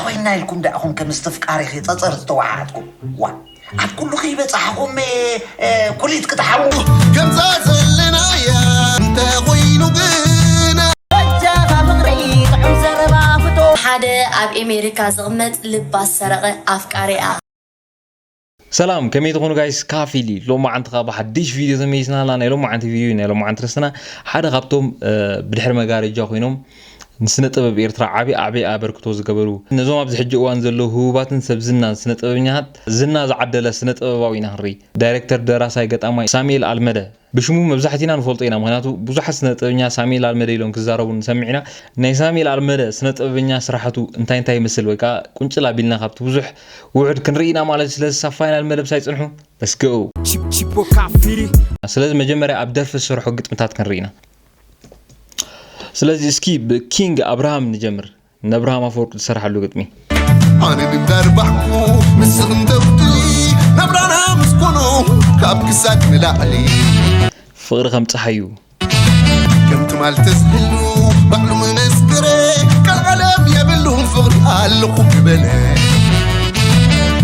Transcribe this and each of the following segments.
ኮይና ኢልኩም ዳእኹም ከም ምስትፍቃሪኺ ጸጸር ዝተዋሓጥኩም? ዋ፣ ኣብ ኩሉ ከይበጻሕኹም ኩሊት ክትሓሙ? ከምዛ ዘለናያ እንተኾይኑ ግና። በጃኻ ፍቕረይ ጥዑም ዘረባ ፍቶ። ሓደ ኣብ ኤሜሪካ ዝቕመጥ ልባ ዝሰረቐ ኣፍቃሪኣ። ሰላም፣ ከመይ ትኾኑ ጋይስ? ካፊሊ ሎማዓንቲ ኸዓ ብሓድሽ ቪድዮ ተመይስና ኣላ። ናይ ሎማዓንቲ ቪድዮ፣ ናይ ሎማዓንቲ ርእስና ሓደ ካብቶም ብድሕሪ መጋረጃ ኮይኖም ንስነ ጥበብ ኤርትራ ዓቢ ዓቢ ኣበርክቶ ዝገበሩ፣ ነዞም ኣብዚ ሕጂ እዋን ዘለዉ ህቡባትን ሰብ ዝናን ስነ ጥበበኛታት ዝና ዝዓደለ ስነ ጥበባዊ ኢና ክንርኢ። ዳይሬክተር፣ ደራሳይ፣ ገጣማይ ሳሙኤል ኣልመደ ብሽሙ መብዛሕቲና ንፈልጦ ኢና። ምኽንያቱ ብዙሓት ስነ ጥበበኛ ሳሙኤል ኣልመደ ኢሎም ክዛረቡ ንሰምዕ ኢና። ናይ ሳሙኤል ኣልመደ ስነ ጥበበኛ ስራሕቱ እንታይ እንታይ ይመስል ወይ ከዓ ቁንጭል ኣቢልና ካብቲ ብዙሕ ውሑድ ክንርኢ ኢና ማለት እዩ። ስለዚ ሳብ ፋይናል መደብ ሳይፅንሑ let's go። Chip- Chipo Kafiri. ስለዚ መጀመርያ ኣብ ደርፊ ዝሰርሖ ግጥምታት ክንርኢ ኢና። ስለዚ እስኪ ብኪንግ ኣብርሃም ንጀምር። ንኣብርሃም ኣፈወርቂ ዝሰረሓሉ ግጥሚ። ኣነ እንዳርባሕኩ ንስኽ እንደፍትሊ ናብራና ምስ ኮኖ ካብ ክሳድ ንላዕሊ ፍቕሪ ከም ፀሓይ እዩ። ከም ትማል ተዝህሉ ባዕሉ መመስክረ ካልዓለም የብሉን ፍቕሪ ኣለኹ ክበለ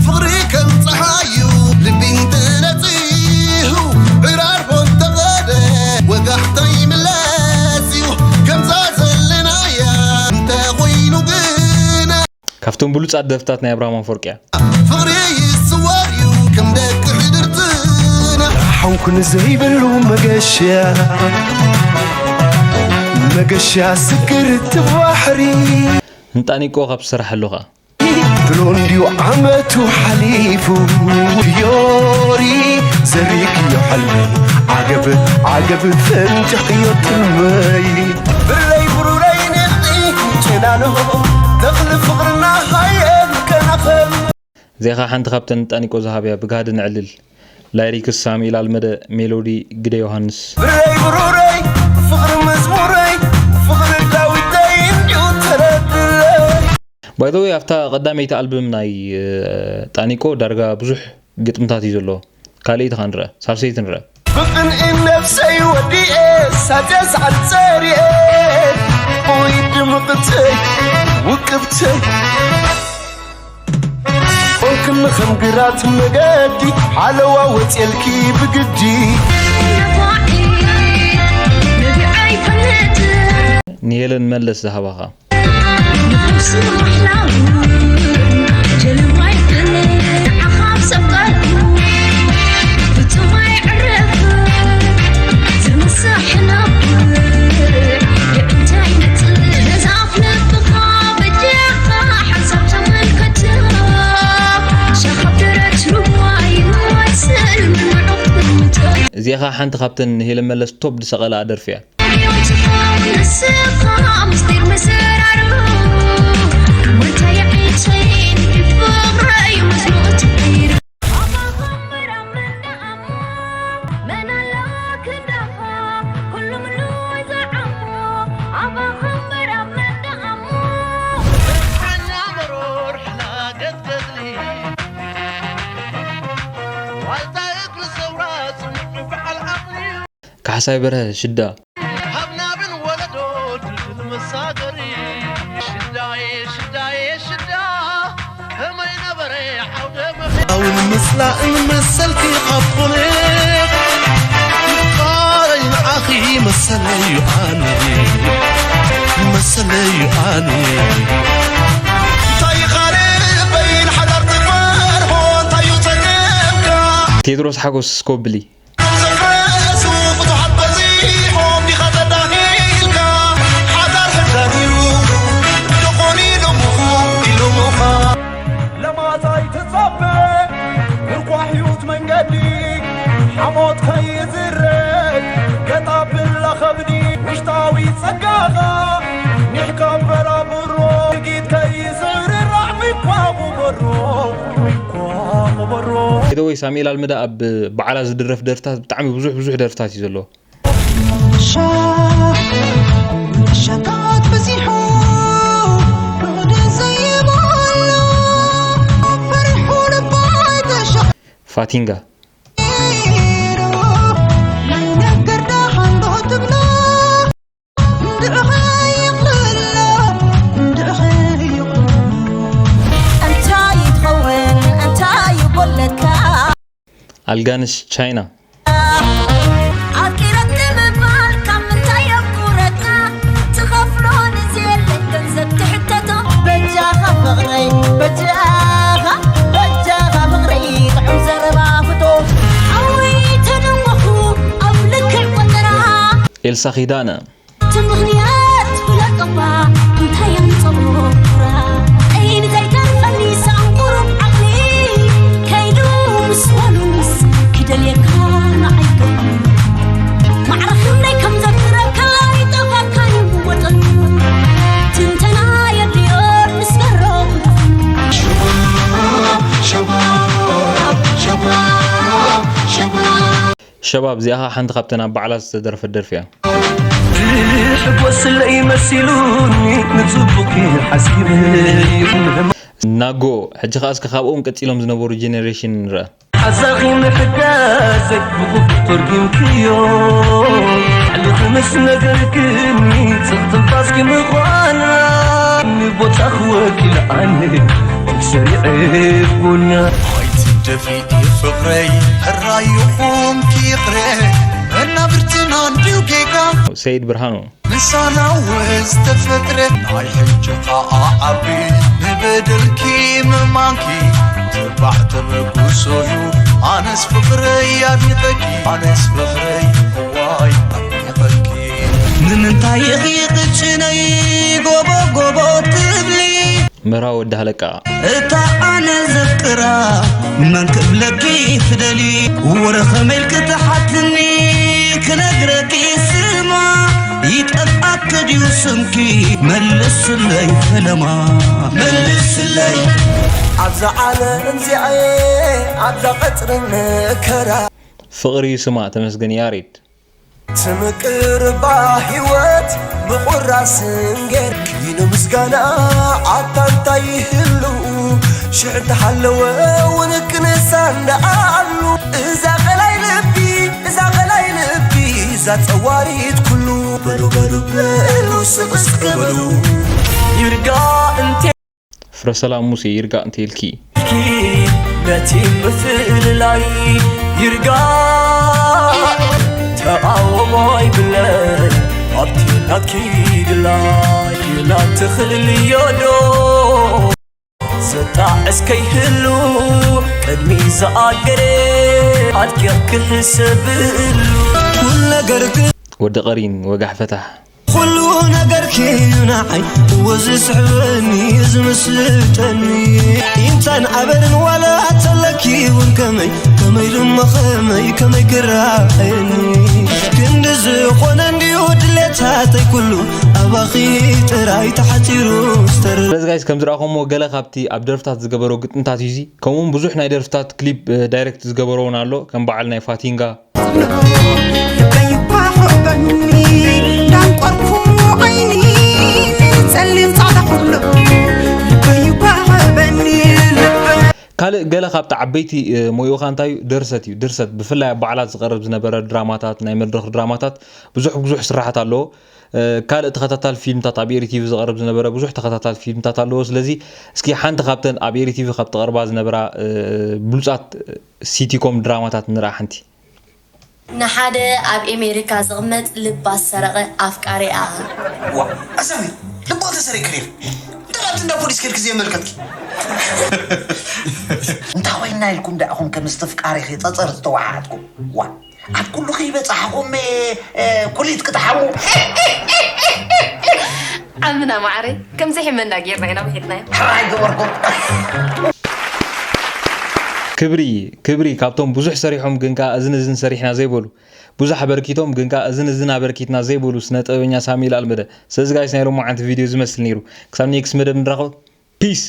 ፍቕሪ ከም ፀሓይ እዩ ልቢ እንተነፂሁ ዕራርቦ እንተቐደ ወጋሕታ ይምለስ እዩ ከምዛ ዘለናያ እንተኾይኑ ግና ካብቶም ብሉጻት ደርፍታት ናይ ኣብርሃም ኣፈወርቂ እያ። ፍቕሪ ይስወር እዩ ከም ደቂ ሕድርትና ሓውኩ ንዘይብሉ መገሻ መገሻ ስግር እቲ ባሕሪ እንጣኒቆ ካብ ዝሰረሐሉ ኸኣ ድሮ እንድዩ ዓመቱ ሓሊፉ ዮሪ ዘሪግዮ ሕልሚ ዓገብ ዓገብ ፈንጅሕዮ ትልመይ ብረይ ብሩረይ ንርኢ ጨናንሆ ተኽሊ ፍቕርና ሃየ ከናኸም እዚኣ ኸኣ ሓንቲ ካብተን ንጣኒቆ ዝሃብያ ብጋህዲ ነዕልል። ላይሪክስ ሳሙኤል ኣልመደ፣ ሜሎዲ ግደ ዮሃንስ። ብረይ ብሩረይ ፍቕሪ መዝሙረይ ፍቕሪ ዳዊተይ እንድዩ ተረድረይ By the way ኣብታ ቀዳመይቲ ኣልበም ናይ ጣኒቆ ዳርጋ ብዙሕ ግጥምታት እዩ ዘለዎ። ካልኣይቲ ኸኣ ንርኣ፣ ሳልሰይቲ ንርኣ። ብቕንኢ ነብሰይ ወዲኤ ሳቴ ሳዕሪ ጸሪኤ ኦይ ድምቕተይ ውቅብተይ ኾንክኒ ኸም ግራት መገዲ ሓለዋ ወፅየልኪ ብግዲ ንሄለን መለስ ዝሃባኻ እዚኣ ኸዓ ሓንቲ ካብተን ንሄለን መለስ ቶፕ ዝሰቐለኣ ደርፊ እያ። ካሕሳይ በርሀ ሽዳ። ሃብናብን ወለዶ ድልድል መሳገሪ ሽዳየ ሽዳየ ሽዳ ከመይ ነበረ ዓውደ መኸ ኣውን ምጽላእን መሰልኪ ካብ ኮነ ቃረይ ንዓኺ መሰለዩ ኣነ መሰለዩ ኣነ እንታይ ኻልእ በይን ሓዳር ትፈርሆ እንታዩ ጸገምካ ቴድሮስ ሓጎስ ስኮብሊ። ለማታይ ትጸበ ብርኳ ሕዩት መንገዲ ሓሞት ከይዝረግ ገጣ ብላ ኸብዲ ውሽጣዊ ጸጋኻ ኒሕካ በራብሮ ድጊት ከይዝርራዕ ሚኳ ቁበሮ ሚኳ ቁበሮ By the way ሳሙኤል ኣልመዳ ኣብ በዓላት ዝድረፍ ደርፍታት ብጣዕሚ ብዙሕ ብዙሕ ደርፍታት እዩ ዘለዎ። ሸታት በዚሑ ርዕደ ዘይብሉ ፈሪሑ ልባይ ተሸ ፋቲንጋ ኣልጋንሽ ቻይና። ኣፍቂረኪ ምባል ካብ ምንታይ የብቁረካ? ትኸፍሎ ንዘየለ ገንዘብ ትሕተቶ። በጃኻ ፍቕረይ በጃኻ በጃኻ ፍቕረይ ጥዑም ዘረባ ፍቶ። ሓወይ ተደወኹ ኣብ ልክዕ ቆጠራ። ኤልሳ ኪዳነ። እቲ ምኽንያት ፍለጦባ እንታይ ኣምፀኦ ኩራ። ዓይኒ ዘይተርፈኒ ሳንቁሩብ ዓቕሊ ከይዱ ምስ በሉስ ክደልየካ ንዓይ ገርሙ። ማዕረ ክንደይ ከም ዘፍቅረካ ኣይጠፋካን እዩ ወጠኑ። ትንተና የድልዮ ንስገሮ ክደፍኑ። ሸባብ እዚኣ ኸዓ ሓንቲ ካብተን ኣብ በዓላት ዝተደርፈት ደርፊ እያ። ሕጎስለይ መሲሉኒ ንጽቡቕ ሓሲበ ናጎ ሕጂ ኸዓ እስከ ካብኦም ቀጺሎም ዝነበሩ ጀነሬሽን ንርአ። ሓዛኺ ምሕጋዘይ ብቕቡል ተርጉምክዮ። ሓልኺ ምስ ነገርክኒ ጽቕጥንፋስኪ ምዃና ንቦታኺ ወኪለ ኣነ ትሰሪዐ ቡና። ኣይትደፊ ፍቕረይ ሕራይ ይኹንኪ ይቕረ መናብርትና እንድዩ ጌጋ። ሰይድ ብርሃኑ። ምሳና ዝተፈጥረ ናይ ሕጂ ኸኣ ዓቢ ንበደልኪ ምማንኪ ተባዕ ተበግሶ እዩ። ኣነስ ፍቕረይ ኣድኒቐኪ ኣነስ ፍቕረይ እዋይ ኣድኒቐኪ። ንምንታይ ኢኺ ቅጭነይ ጎቦ ጎቦ ትብሊ? ምህራ ወዲ ሃለቃ። እታ ኣነ ዘፍቅራ መን ክብለኪ ፍደሊ? ወረ ኸመይ ኢልኪ ትሓትኒ ክነግረኪ ስማ? ይጠፍኣኪ ድዩ ስምኪ? መልስለይ ፈለማ መልስለይ። ኣብዛ ዓለም እዚኣ ኣብዛ ቐጽሪ መከራ ፍቕሪ እዩ ስማ። ተመስገን ያሬድ። ትምቅር እባ ህይወት ምቑራስን ጌር ኪኖ ምስጋና ኣታ እንታይ ይህሉ ሽሕ እንተሃለወ እውን ክንሳ እንዳኣሉ እዛ ቐላይ ልቢ እዛ ቐላይ ልቢ እዛ ጸዋሪት ኩሉ በሉ በሉ በሉ ስቕ ስቕ በሉ ይርጋ እንተ ፍረሰላም ሙሴ ይርጋእ እንተኢልኪ። ነቲ ምፍልላይ ይርጋ ተቓውሞ ይብለን ኣብቲ ናትኪ ድላይ ናትኽልልዮ ዶ ዘጣዕስ ከይህሉ ቅድሚ ዝኣገረ ኣድቂቕ ክሕሰብሉ ኩሉ ነገር ግን ወዲ ቀሪን ወጋሕ ፈታሕ። ኩሉ ነገርኪ እዩ ንዓይ እዎ ዝስሕበኒ ዝምስጠኒ ኢንታን ኣበርን ዋላ ተለኪ እውን ከመይ ከመይ ድማ ከመይ ከመይ ክረኣየኒ ክንዲ ዝኾነ እንድዩ ድሌታተይ ኩሉ ኣባኺ ጥራይ ተሓፂሩ ዝተር ስለዚ ጋይስ ከም ዝረኣኹምዎ ገለ ካብቲ ኣብ ደርፍታት ዝገበሮ ግጥምታት እዩ እዚ። ከምኡውን ብዙሕ ናይ ደርፍታት ክሊፕ ዳይሬክት ዝገበሮ እውን ኣሎ ከም በዓል ናይ ፋቲንጋ ልበይ ይባኸበኒ ዳንቆርኩ ዓይኒ ጸሊም ጻዕዳ ኩሉ ልበይ ይባኸበኒ ልበይ ካልእ ገለ ካብቲ ዓበይቲ ሞይኡኻ እንታይ እዩ ድርሰት እዩ ድርሰት ብፍላይ ኣብ በዓላት ዝቐርብ ዝነበረ ድራማታት ናይ መድረኽ ድራማታት ብዙሕ ብዙሕ ስራሓት ኣለዎ ካልእ ተኸታታል ፊልምታት ኣብ ኤሪ ቲቪ ዝቐርብ ዝነበረ ብዙሕ ተኸታታል ፊልምታት ኣለዎ ስለዚ እስኪ ሓንቲ ካብተን ኣብ ኤሪ ቲቪ ካብ ትቐርባ ዝነበራ ብሉጻት ሲቲኮም ድራማታት ንርኣ ሓንቲ ንሓደ ኣብ ኤሜሪካ ዝቕመጥ ልባ ዝሰረቐ ኣፍቃሪኣ። ዋ ኣሰሚ ልቦ ተሰሪቅ ክሪር እንተ ናብቲ እንዳ ፖሊስ ከድኪ ዘየመልከትኪ እንታ ኮይና ኢልኩም ዳእኹም ከም ምስትፍቃሪኺ ጸጸር ዝተዋሓጥኩም ዋ ኣብ ኩሉ ከይበጻሕኹም ኩሊት ክትሓሙ ዓምና ማዕረይ ከምዚ ሕመና ጌርና ኢና ምሒጥናዮ ሕራይ ገበርኩም ክብሪ ክብሪ ካብቶም ብዙሕ ሰሪሖም ግን ከኣ እዝን እዝን ሰሪሕና ዘይበሉ ብዙሕ ኣበርኪቶም ግን ከኣ እዝን እዝን ኣበርኪትና ዘይበሉ ስነ ጥበበኛ ሳሙኤል ኣልመደ ስለዚ ጋይስ ናይ ሎማዓንቲ ቪድዮ ዝመስል ነይሩ ክሳብ ኔክስት መደብ ንራኸብ ፒስ